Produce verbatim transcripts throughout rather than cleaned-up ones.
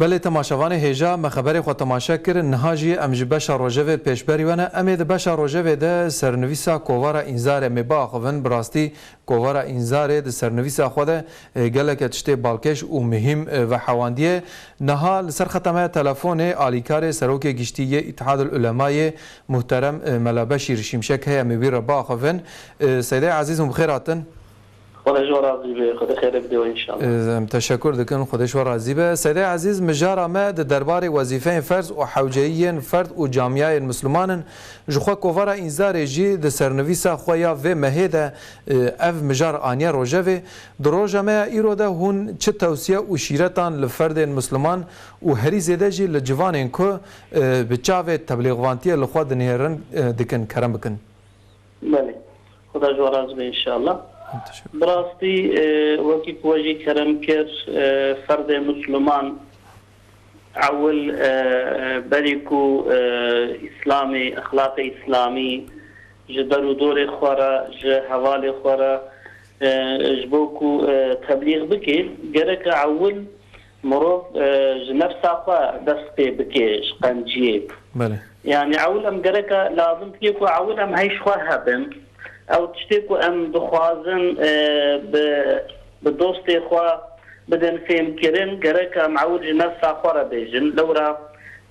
Belê temaşevanê hêja me xeberê xwe temaşe kirin. Niha jî em ji beşa rojevê pêşberî we ne. Em ê di beşa rojevê de sernivîsa kovara Înzarê em ê biaxivin. Bi rastî kovara Înzarê di sernivîsa xwe de, e, geleke tiştê balkêş û muhîm, e, vehewandiye. Niha li ser xeta me ya telefonê alîkarê Serokê Giştî yê Îtihadul Ulemayê muhterem, e, Mela Beşîr Şimşek heye, em ê wî re biaxivin. E, Seydê Ezîz, hûn bi xêr hatin. Xwedê ji we razî be, Xwedê xêrê bide we înşallah. Em teşekur dikin, Xwedê ji we razî be. Seydê Ezîz, mijara me di derbarê wezîfeyên ferz û hewceyiyên ferd û camiyayên Misliman in. Ji xwe kovara Înzarê jî di sernivîsa xwe ya vê mehê de, e, ev mijar aniye rojevê. Di roja me ya îro de hûn çi tewsiye û şîretan li ferdên Misliman û herî zêde jî li ciwanên ku, e, bi çavê teblîxvantiyê li xwe dinihêrin, e, dikin, kerem bikin. Belê. Xuda ji we razî be înşallah. Teşekkür. Bi rastî, e, wekî ku we jî kerem kir, e, ferdê Misliman ewil, e, e, berî ku, e, Îslamê, exlaqê Îslamî ji der û dorê xwe re, ji hevalê xwe re, e, ji bo ku, e, teblîx bike, gereke ewil mirov, e, ji nefsa xwe dest pê bike, ji qenciyê. Belê. Yanî ewil em gereke lazim dike ku ewil em hey ji xwe hebin. Ew tiştê ku em dixwazin, e, bi, bi dostê xwe bidin fêmkirin, gereke em ewil ji nefsa xwe re bêjin. Lewra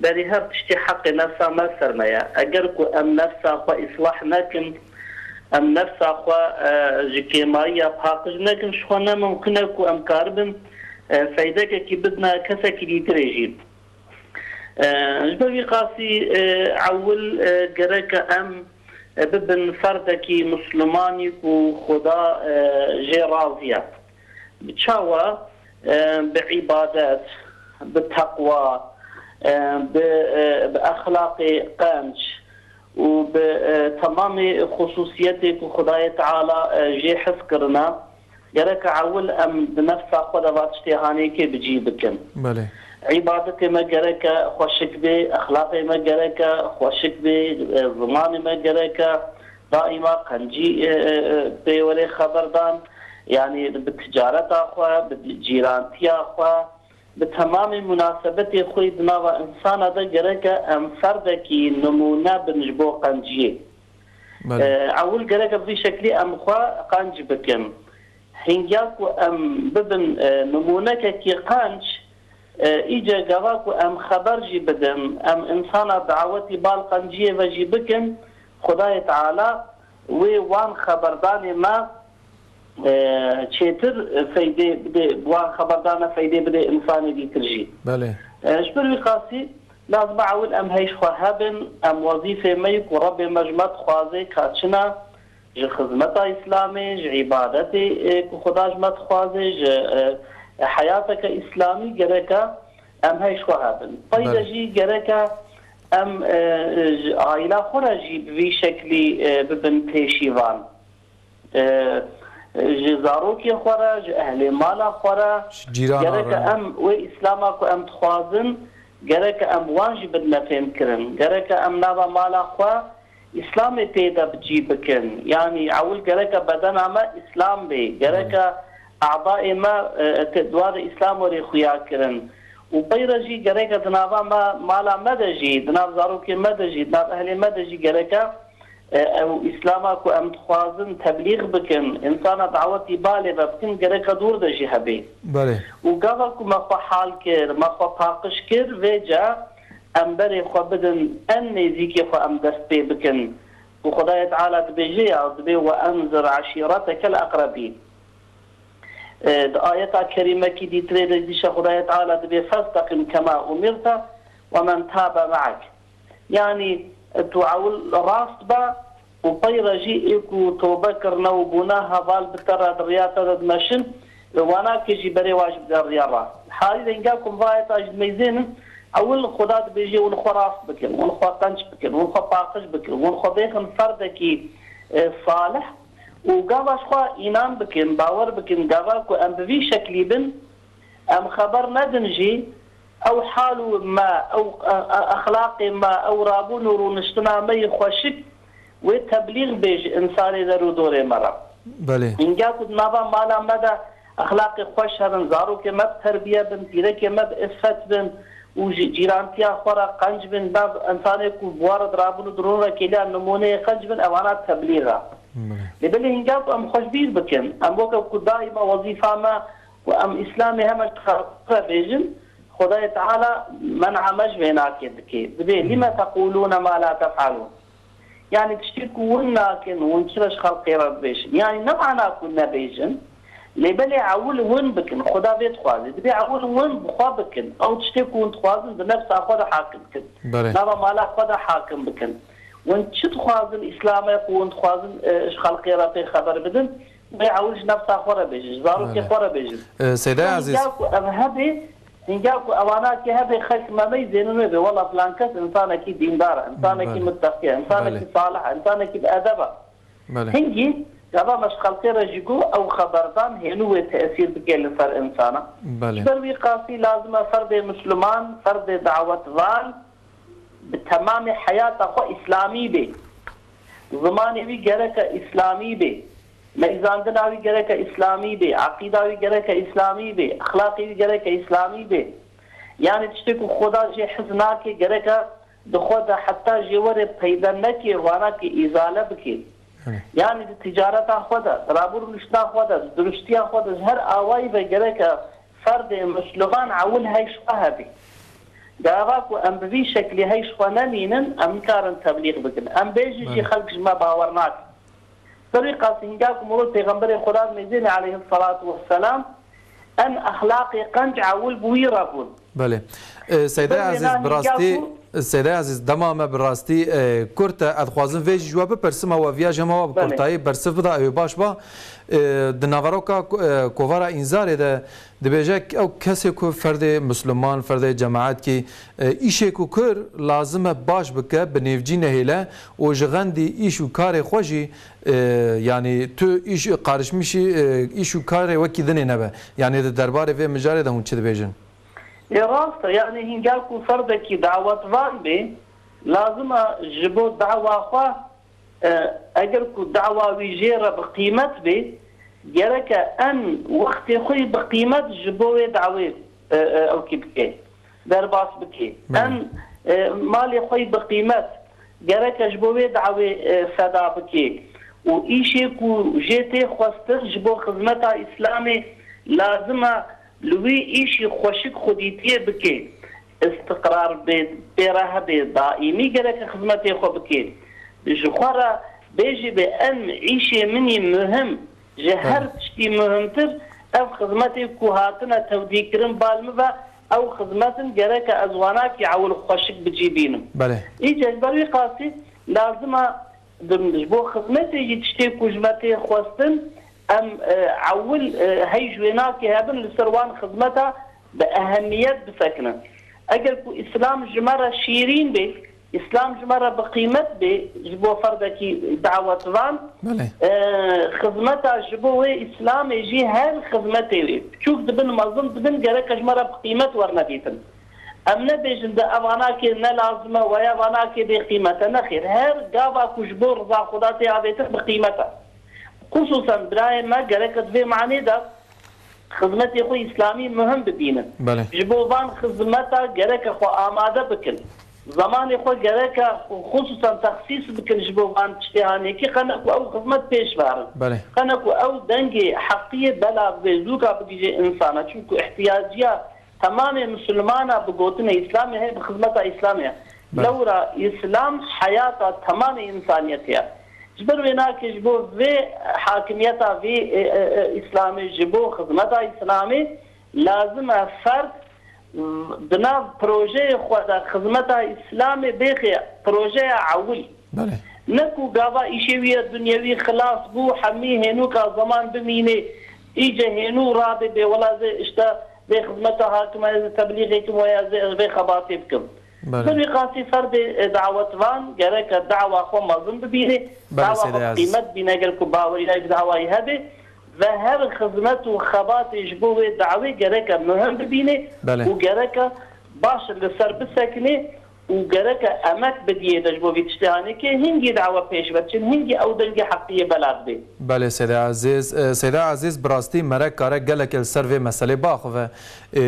berî her tiştê heqê nefsa me ser me ye. Eger ku em nefsa xwe îslah nekin, em nefsa xwe, e, ji kêmayiya paqij nekin, ji xwe ne mimkun e ku em karibin, e, feydekekî bidine kesekî dîtirê jî. E, ji ber vî qasî, e, ewil, e, gereke em, e, bibin ferdekî Mislimanî ku Xuda, e, jê razî ye. Bi çawa? E, bi îbadet, bi teqwa, e, bi, e, bi exlaqê qenc û bi, e, temamê xusûsiyetê ku Xudayê Teala, e, jê hez kirine, gereke ewil em di nefsa xwe de va tiştê hanê yekê bi cî bikin. Belê. Îbadetê me gereke xweşik bê, exlaqê me gereke xweşik bê, e, zimanê me gereke daîma qencî, e, e, e, pê were xeberdan, yanî bi ticareta xwe, bi cîrantiya xwe, bi temamê munasebetê xwe yê di nava insana de gereke em ferdekî nimûne bin ji bo qenciyê. Belê. E, ewil gereke bi vî şeklî em xwe qenc bikin. Hingiya ku em bibin, e, nimûnekekî qenc, e, îce gava ku em xeber jî bidin, em insana dawetî bal qenciyê ve jî bikin, Xudayê Teala wê wan xeberdanê me, e, çêtir feydê bidê, wan xeberdana feydê bidê insanê dîtir jî. Belê. E, ji ber wî qasî lazim e ewil em hey ji xwe hebin, em wezîfê me yî ku Rebbê me ji me dixwaze ka çi ne, ji xizmeta Îslamê, ji îbadetê, e, ku Xuda ji me dixwaze, ji, e, heyateke Îslamî gereke em hey ji xwe hebin. Pey de Belê. jî gereke em, e, ji aîla xwe re jî bi vî şeklî, e, bibin pêşîvan. E, ji zarokê xwe re, ji ehlê mala xwe re Ji cîrana gereke re. em wê Îslama ku em dixwazin, gereke em wan jî bidine fêmkirin. Gereke em nava mala xwe Îslamê tê de bi cî bikin. Yanî ewil gereke bedena me Îslam bê. Gereke a'dayê me, e, te-, di wan de Îslam were xuya kirin. Û pey re jî gereke di nava me, mala me de jî, di nav zarokê me de jî, di nav ehlê me de jî gereke, e, ew Îslama ku em dixwazin teblîx bikin, insana dawetî balê ve bikin, gereke dûr de jî hebê. Belê. Û gava ku me xwe hal kir, me xwe paqij kir, vêca em berê xwe bidin en nêzîkê xwe em dest pê bikin. Û Xwedayê Teala dibêje ya, dibê, "Ve enzir eşîretekel eqrebîn." E, di ayeta kerîmekî dîtirê de dîşe Xwedayê Teala dibê, "Festeqim kema umirte ve men tabe me'ek." Yanî, e, tu ewil rast be û pey re jî ê ku tobe kirine û bûne heval bi te re di riya te de dimeşin, e, wana ke jî berê wa jî bide riya rast. Halî de hinga ku min va ayeta jî dimeyzênin, ewil Xuda dibêje, hûn xwe rast bikin, hûn xwe qenc bikin, hûn xwe paqij bikin, hûn xwe bêxin ferdekî, e, salih û gava ji xwe înan bikin, bawer bikin, gava ku em bi vî şeklî bin, em xeber nedin jî, ew hal û me, ew, e, e, exlaqê me, ew rabûn û rûniştina me yê xweşik wê teblîx bê ji insanê der û dorê me re. Belê. Hinga ku di nava mala me de Exlaqê xweş hebin, zarokê me bi terbiye bin, pîrekê me bi îffet bin û ji cîrantiya xwe re qenc bin, nav insanê ku bi we re dirabûn û di rûn re kêliya nimûneyê qenc bin, evana teblîx e. Belê. Lê belê hînga ku em xwe ji bîr bikin, em weke ku daîma wezîfa me ku em Îslamê heme ji xwe re bêjin, Xwedayê Teala men'a me ji vê nakê dike. Dibê, "Lime teqûlûne ma la tef'alûn." Yani tiştê ku hûn nakin, hûn çira ji xelkê re dibêjin? Yani ne mana ku nebêjin, lê belê ewil hûn bikin, Xuda vê dixwaze. Dibê ewil hûn bi xwe bikin. Ew tiştê ku hûn dixwazin di nefsa xwe de hakim bikin. Belê. Nava mala xwe de hakim bikin. Hûn çi dixwazin Îslamê ku hûn dixwazin, e, ji xelkê re pê xeber bidin, wê ewil ji nefsa xwe re bêjin, ji zarokê Belê. xwe re bêjin. E, Seyda Hûn Ezîz. ya ku ev hebê, Hingya ku ewana ki hebê xelk memey zênin wê bê, wela filan kes insanekî dîndar e, insanekî Belê. muteqî ye, insanekî Belê. salih e, insanekî bi edeb e. Belê. Hingî gava me ji xelkê re jî got, ew xeberdan hênû wê tesîr bike li ser insana. Belê. Ji ber wî qasî lazim e ferdê misliman, ferdê dawetvan bi temamê heyata xwe îslamî bê. Zimanê wî gereke îslamî bê. Meyzandina wî gereke îslamî bê. Eqîda wî gereke îslamî bê. Exlaqê wî gereke îslamî bê. Yani tiştê ku Xuda jê hez nake gereke di xwe de heta jê were peyde neke, wanake îzale bike. Evet. Yani di ticareta xwe de, di rabûrûniştina xwe de, di duruştiya xwe de, ji her awayî ve gereke ferdê misliman ewil heyş xwe hebe. Gava ku em bi vî şeklî heyş xwe nemînin, em nikarin teblîx bikin. Em bêjin jî Belê. xelk ji me bawer nakin. Ser wî qasî hingak û mirov Pêxemberê Xweda nêzêne aleyhisselatu vesselam, em exlaqê qenc ewil bi wî re bûn. Belê. E, Seyda Belê, Ezîz, na bi hingak rastî, û Seyda Ezîz, dema me bi rastî, e, kurt e, ez dixwazim vê jî ji we bipirsim, ew viya ji hema we bi Belê. kurtayî bersiv bida, ew ê baş ba. E, di naveroka, e, kovara Înzarê de dibêje, ew kesê ku ferdê misliman, ferdê cemaetkî, e, îşê ku kir lazim e baş bike, bi nêvcî nehêle û ji xendî îş û karê xwe jî, e, yanî tu îş, qarişmişî, e, îş û karê wekî dinê nebe. Yanî di derbarê vê mijarê de hûn çi dibêjin? Ê rast e, yanî hingak ku ferdekî dawetvan bê, lazim e ji bo dawa xwe, e, eger ku dawa wî jê re bi qîmet bê, gereke en wextê xwe yî bi qîmet ji bo wê dawê, e, e, ewkî bike, derbas bike. Belê. En, e, malê xwe yî bi qîmet gereke ji bo wê dawê, e, feda bike. Û îşê ku jê tê xwestin ji bo xizmeta Îslamê lazim e li wî îşî xweşik xwedîtiyê bike, istiqrar bê, pê re hebe, daîmî gereke xizmetê xwe bike. Ji xwe re bêjî bê, em îşê min î muhim, ji her Belê. tiştî muhimtir ev xizmetê ku hatine tewdîkirin bal min ve, ew xizmet in gereke ez wanakî ewil xweşik bi cî bînim. Belê. Îca ji ber wî qasî lazim e Di, ji bo xizmetê jî tiştê ku ji me tê xwestin, em, e, ewil, e, hey ji wê nakê hebin li ser wan xizmeta bi ehemiyet bisekinin. Eger ku Îslam ji me re şîrîn bê, Îslam ji me re bi qîmet bê, ji bo ferdekî dawetvan, Belê. e, xizmeta ji bo wê Îslamê jî her xizmetê wê, biçûk dibin, mezin dibin, gereke ji me re bi qîmet werne dîtin. Em nebêjin de ev anakê ne lazim e, weya vanakê bê qîmet e. Nexêr, her gava ku ji bo riza Xuda tê avêtin bi qîmet e. Xusûsen birayê me gerek di vê manê de xizmetê xwe îslamî muhim bibînin. Belê. Ji bo van xizmeta gereke xwe amade bikin. Zemanê xwe gereke xusûsen texsîs bikin ji bo van tiştê hanekî, qene ku ew xizmet pêş verin. Belê. Qene ku ew dengê heqiyê belav bê, zûka bigihîje însana. Çimku ihtiyaciya Temamê misilmana bi gotinê Îslamê heye, bi xizmeta Îslamê ye. Belê. Lewra Îslam heyata temamê însaniyetê ye. Ji ber wê nake ji bo vê hakimiyeta vê, e, e, e, Îslamê, ji bo xizmeta Îslamê lazim e ferd di nav projeyê xwe de xizmeta Îslamê bêxe projeya ewil. Belê. Ne ku gava îşê wî ye dunyewî xilas bû, hemî hênûka zeman bimînê, îce hênû rabê bê, wela zê işte vê xizmeta hakime, ez teblîxê kim weya zê ez vê xebatê bikim. Belê. Bi vî qasî ferdê, e, dawetvan gereke dawa xwe mezin bibînê, Belê, dawa Seyda xwe Aziz. qîmet bîne, eger ku baweriya bi dawayî hebe, ve her xizmet û xebatê ji bo wê dawê gereke muhim bibînê Belê. û gereke baş li ser bisekinê û gereke emek bidiyê de ji bo vî tiştê hanê ke hingî dawa pêş ve çin, hingî ew dengê heqiyê belav bê. Belê Seyda Ezîz, e, Seyda Ezîz, bi rastî merek kare gelek li ser vê meselê biaxive. E,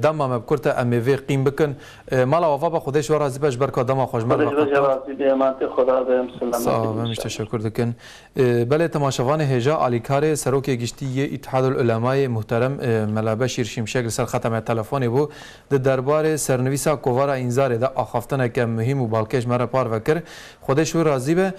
dema me bi kurt e, em ê vê qîm bikin. E, mala we ava be, Xwedê ji we razî be, ji ber ka dema xwe ji me Xwedê ji we razî be, emanetê Xweda be, em selamet bin. Sağ olun, biz teşekkür dikin. E, belê temaşevanê hêja alîkarê Serokê Giştî yê Îtihadul Ulemayê muhterem, e, Mela Beşîr Şimşek li ser xeta me telefonê bû. Di derbarê sernivîsa kovara Înzarê de axaftineke muhîm û balkêş me re parve kir. Xwedê ji wî razî be.